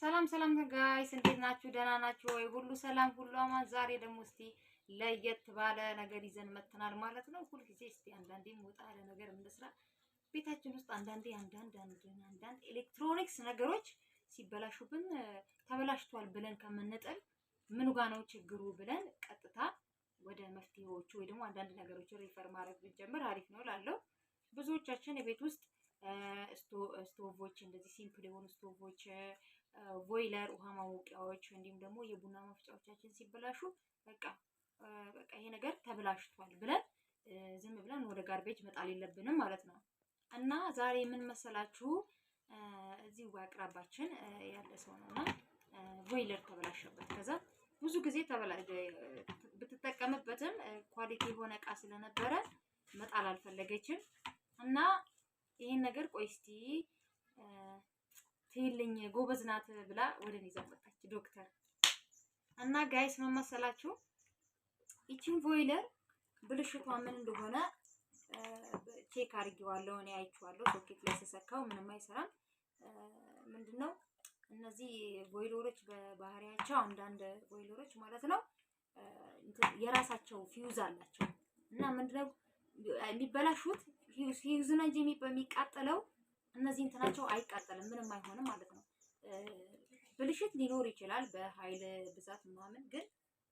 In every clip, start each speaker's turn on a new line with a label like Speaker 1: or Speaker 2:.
Speaker 1: ሰላም ሰላም guys፣ እንዴት ናችሁ? ደህና ናችሁ ወይ? ሁሉ ሰላም፣ ሁሉ አማን። ዛሬ ደግሞ እስቲ ለየት ባለ ነገር ይዘን መጥተናል ማለት ነው። ሁልጊዜ እስቲ አንዳንዴም ወጣ ያለ ነገር እንስራ። ቤታችን ውስጥ አንዳንዴ አንዳንድ አንዳንድ ኤሌክትሮኒክስ ነገሮች ሲበላሹብን ተበላሽቷል ብለን ከምንጥል ምኑ ጋ ነው ችግሩ ብለን ቀጥታ ወደ መፍትሄዎቹ ወይ ደግሞ አንዳንድ ነገሮችን refer ማድረግ ብንጀምር አሪፍ ነው እላለሁ። ብዙዎቻችን የቤት ውስጥ ስቶቮች፣ እንደዚህ simple የሆኑ ስቶቮች፣ ቦይለር፣ ውሃ ማሞቂያዎች እንዲሁም ደግሞ የቡና መፍጫዎቻችን ሲበላሹ በቃ በቃ ይሄ ነገር ተበላሽቷል ብለን ዝም ብለን ወደ garbage መጣል የለብንም ማለት ነው። እና ዛሬ ምን መሰላችሁ፣ እዚሁ በአቅራቢያችን ያለ ሰው ነው እና ቦይለር ተበላሸበት። ከዛ ብዙ ጊዜ ብትጠቀምበትም quality የሆነ እቃ ስለነበረ መጣል አልፈለገችም። እና ይሄን ነገር ቆይ እስቲ ትይልኝ፣ ጎበዝ ናት ብላ ወደ እኔ ይዛ መጣች ዶክተር። እና guys፣ ምን መሰላችሁ፣ ይቺን ቦይለር ብልሽቷ ምን እንደሆነ check አድርጌዋለሁ፣ እኔ አይቼዋለሁ። ሶኬት ላይ ስሰካው ምንም አይሰራም። ምንድነው፣ እነዚህ ቦይለሮች በባህሪያቸው፣ አንዳንድ ቦይለሮች ማለት ነው፣ የራሳቸው ፊውዝ አላቸው። እና ምንድነው የሚበላሹት፣ ፊውዝ ነው እንጂ የሚቃጠለው እነዚህ እንትናቸው አይቃጠልም፣ ምንም አይሆንም ማለት ነው። ብልሽት ሊኖር ይችላል በኃይል ብዛት ምናምን፣ ግን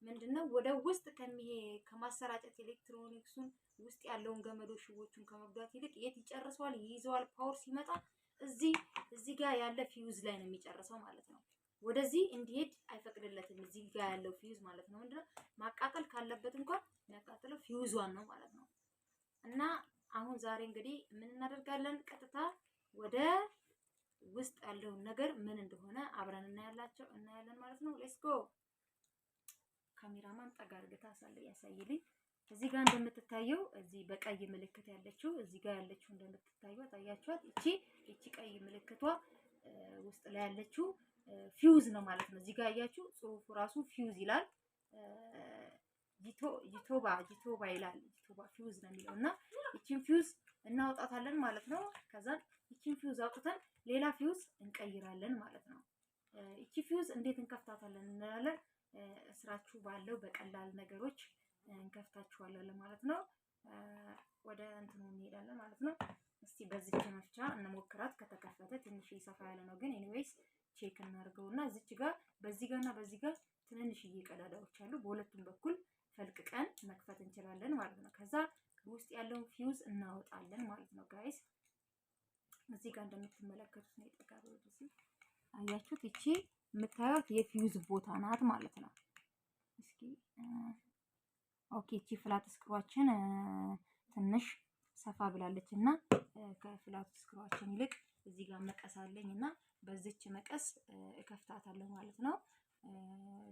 Speaker 1: ምንድነው፣ ወደ ውስጥ ከሚሄ ከማሰራጨት፣ ኤሌክትሮኒክሱን ውስጥ ያለውን ገመዶች ሽቦቹን ከመጉዳት ይልቅ የት ይጨርሰዋል? ይይዘዋል። Power ሲመጣ እዚህ ጋር ያለ ፊውዝ ላይ ነው የሚጨርሰው ማለት ነው። ወደዚህ እንዲሄድ አይፈቅድለትም። እዚህ ጋር ያለው ፊውዝ ማለት ነው። ምንድነው፣ ማቃጠል ካለበት እንኳን የሚያቃጥለው ፊውዟን ነው ማለት ነው። እና አሁን ዛሬ እንግዲህ ምን እናደርጋለን? ቀጥታ ወደ ውስጥ ያለውን ነገር ምን እንደሆነ አብረን እናያለን ማለት ነው። Let's go። ካሜራማን ጠጋ አድርገህ ያሳይልኝ። እዚህ ጋር እንደምትታየው እዚህ በቀይ ምልክት ያለችው፣ እዚህ ጋር ያለችው እንደምትታየው ታያችኋት። እቺ ቀይ ምልክቷ ውስጥ ላይ ያለችው ፊውዝ ነው ማለት ነው። እዚህ ጋር ያያችሁ ጽሁፉ ራሱ ፊውዝ ይላል። ጂቶባ ጂቶባ ይላል። ጂቶባ ፊውዝ ነው የሚለው። እና ይቺን ፊውዝ እናውጣታለን ማለት ነው። ከዛ ይቺን ፊውዝ አውጥተን ሌላ ፊውዝ እንቀይራለን ማለት ነው። ይቺ ፊውዝ እንዴት እንከፍታታለን እንላለን። ስራችሁ ባለው በቀላል ነገሮች እንከፍታችኋለን ማለት ነው። ወደ እንትኑ እንሄዳለን ማለት ነው። እስቲ በዚች መፍቻ እንሞክራት። ከተከፈተ ትንሽ ሰፋ ያለ ነው፣ ግን anyways check እናድርገውና እዚች ጋር በዚህ ጋር እና በዚህ ጋር ትንንሽዬ ቀዳዳዎች አሉ። በሁለቱም በኩል ፈልቅቀን መክፈት እንችላለን ማለት ነው። ከዛ ውስጥ ያለውን ፊውዝ እናወጣለን ማለት ነው guys። እዚህ ጋር እንደምትመለከቱት ነው የጠጋው ወደዚህ፣ አያችሁት? እቺ የምታዩት የፊውዝ ቦታ ናት ማለት ነው። እስኪ okay፣ እቺ flat screw ኣችን ትንሽ ሰፋ ብላለች እና ከ flat screw ኣችን ይልቅ እዚህ ጋር መቀስ አለኝ እና በዚች መቀስ እከፍታታለሁ ማለት ነው።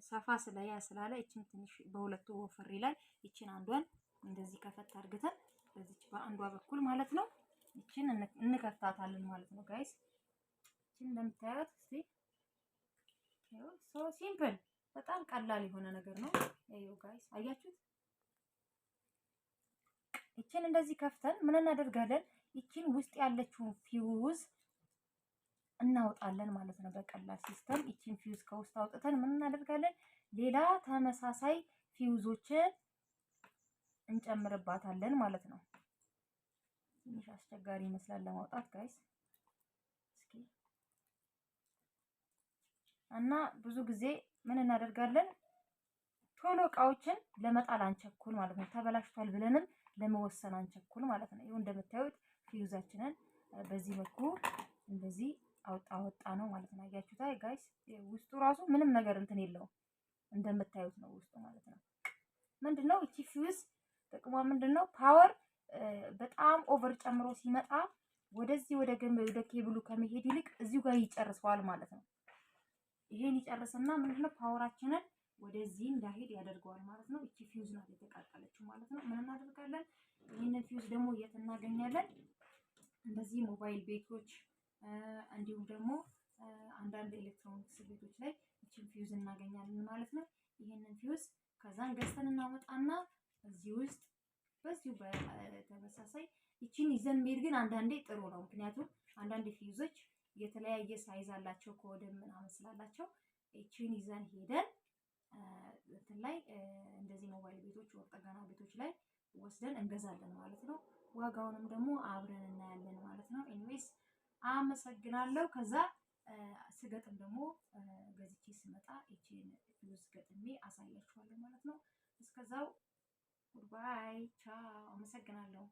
Speaker 1: ሰፋ ስለያ ስላለ እቺን ትንሽ በሁለቱ ወፈር ይላል። እቺን አንዷን እንደዚህ ከፈት አድርገን በዚች በአንዷ በኩል ማለት ነው እቺን እንከፍታታለን ማለት ነው guys። እቺን እንደምታዩት እስቲ so simple፣ በጣም ቀላል የሆነ ነገር ነው። ይኸው guys፣ አያችሁት? እቺን እንደዚህ ከፍተን ምን እናደርጋለን? እቺን ውስጥ ያለችውን ፊውዝ እናወጣለን ማለት ነው። በቀላል system እቺን ፊውዝ ከውስጥ አውጥተን ምን እናደርጋለን? ሌላ ተመሳሳይ ፊውዞችን እንጨምርባታለን ማለት ነው። ትንሽ አስቸጋሪ ይመስላል ለማውጣት guys። እስኪ እና ብዙ ጊዜ ምን እናደርጋለን? ቶሎ እቃዎችን ለመጣል አንቸኩል ማለት ነው። ተበላሽቷል ብለንም ለመወሰን አንቸኩል ማለት ነው። ይኸው እንደምታዩት ፊውዛችንን በዚህ መልኩ እንደዚህ አወጣ አወጣ ነው ማለት ነው። አያችሁታ guys፣ ውስጡ ራሱ ምንም ነገር እንትን የለውም፣ እንደምታዩት ነው ውስጡ ማለት ነው። ምንድነው እቺ ፊውዝ ጥቅሟ ምንድነው? Power በጣም over ጨምሮ ሲመጣ ወደዚህ ወደ ገመድ ወደ ኬብሉ ከመሄድ ይልቅ እዚሁ ጋር ይጨርሰዋል ማለት ነው። ይሄን ይጨርስና ምንድነው power ኣችንን ወደዚህ እንዳይሄድ ያደርገዋል ማለት ነው። እቺ ፊውዝ ናት የተቃጠለችው ማለት ነው። ምን እናደርጋለን? ይህንን ፊውዝ ደግሞ የት እናገኛለን? እንደዚህ ሞባይል ቤቶች እንዲሁም ደግሞ አንዳንድ ኤሌክትሮኒክስ ቤቶች ላይ ይችን ፊውዝ እናገኛለን ማለት ነው። ይህንን ፊውዝ ከዛን ገዝተን እናመጣና እዚህ ውስጥ በዚሁ በተመሳሳይ ይችን ይዘን መሄድ ግን አንዳንዴ ጥሩ ነው። ምክንያቱም አንዳንድ ፊውዞች የተለያየ size አላቸው ከወደ ምናምን ስላላቸው ይቺን ይዘን ሄደን እንትን ላይ እንደዚህ ሞባይል ቤቶች ወር ጥገና ቤቶች ላይ ወስደን እንገዛለን ማለት ነው። ዋጋውንም ደግሞ አብረን እናያለን ማለት ነው። Anyways አመሰግናለሁ። ከዛ ስገጥም ደግሞ ገዝቼ ስመጣ ይቺን ፊውዝ ገጥሜ አሳያችኋለሁ ማለት ነው። እስከዛው goodbye፣ ቻው። አመሰግናለሁ።